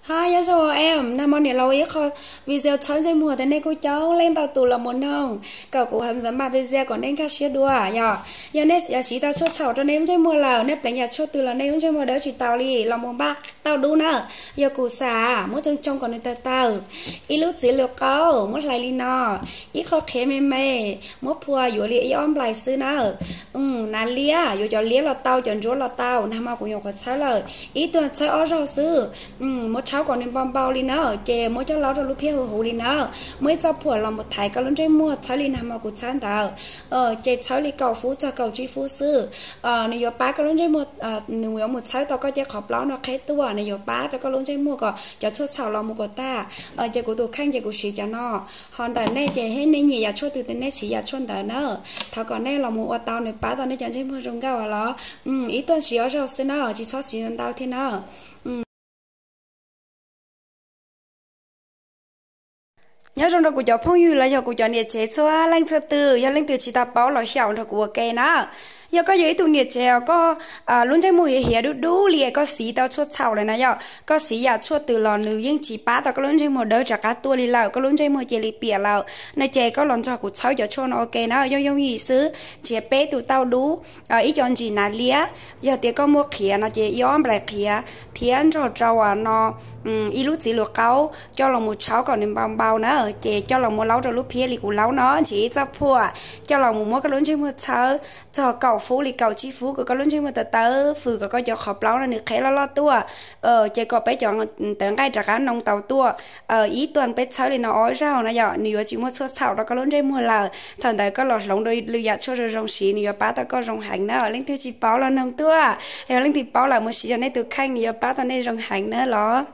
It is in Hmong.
Hi, nyob zoo es nag hmo niam los ua ib qho video txhawb ntsej muag rau nej kuj coob leej ntau tus los mus noog kom kuv hais ntxav mas video kom nej nkag siab dua. Yog, yog nej yuav siv tau tshuaj txhaum rau nej lub ntsej muag lawm, nej pleev yam tshuaj twg los nej lub ntsej muag dawb tsis tau li los mus npaj tauj dub na. Yog kuv xav muab tsoo tsoo kom nws tawg tawg, ib lub txiv lws qaub muab hlais li no, ib qho qhiav me me, muab phua yuav li ib ob nplais xwb na. Nav liab, yuav cov liab los tau, cov ntsuab los tau, nag hmo kuv nyuam qhuav txhawb lawm, ib tug txhawb ob zaug xwb. Muab tshawb kom nws npau npau li na, ces muab coj laub rau lub phiab huv huv li na, muab ib txoj phuam los mus thaiv koj lub ntsej muag txhawb li nag hmo kuv txhawb ntawd. Ces txhawb li kaum fub txog kaum tsib fub xwb. Nws yuav pab koj lub ntsej muag, nws yuav mus txhawb tau koj cov qhov plaub no qheb tuaj, nws yuav pab rau koj lub ntsej muag kom cov tshuaj txhaum los mus kom tag. Ces kuv tus kheej ces kuv siv cov no. Ho ntawm nej ces nej nyiam yam tshuaj twg ces nej siv yam tshuaj ntawd na. Thov kom nej los mus ua tau nws pab tau nej cov ntsej muag zoo nkauj los. Ib tuaj siv ob zaug xwb na, tsis txhob siv ntau thiab na. Nyob zoo rau kuv cov phooj ywg los yog kuv cov niam tsev txhua leej txhua tus, yog leej twg tsis tau paub los xyaum nrog kuv ua ke na. Yog koj yog ib tug niam tsev os, koj lub ntsej muag hiav hiav dub dub li, koj siv tau tshuaj txhaum lawm na yom, koj siv yam tshuaj twg los nws yeej tsis pab tau koj lub ntsej muag dawb rov qab tuaj li lawm, koj lub ntsej muag cia li piam lawm no ces koj los nrog kuv txhawb cov tshuaj no ua ke na, yooj yooj yim xwb, nrhiav peb tus tauj dub, ib co ntsis nav liab, yog tias koj muaj qhiav no ces ib ob nplais qhiav thiab nrog rau no ib lub txiv lws qaub coj los mus tshawb kom nws npau npau na, ces coj los mus laub rau lub phiab li kuv laub no, nrhiav ib txoj phuam coj los mus muab koj lub ntsej muag txhawb txog kaum fub li kaum tsib fub kom koj lub ntsej muag tawv tawv fws kom koj cov qhov plaub no nws qheb loj loj tuaj. Ces kom peb cov tawv nqaij rov qab noo tau tuaj. Ib tuaj peb txhawb li no ob zaug no yom, nws yuav tsis muaj tshuaj txhaum rau koj lub ntsej muag lawm. Thaum ntawd koj los hloov rau lwm yam tshuaj zoo zoo siv, nws yuav pab tau koj zoo heev na. Leej twg tsis paub los noog tuaj, yog leej twg paub lawm mus siv rau nej tus kheej, nws yuav pab tau nej zoo heev na los.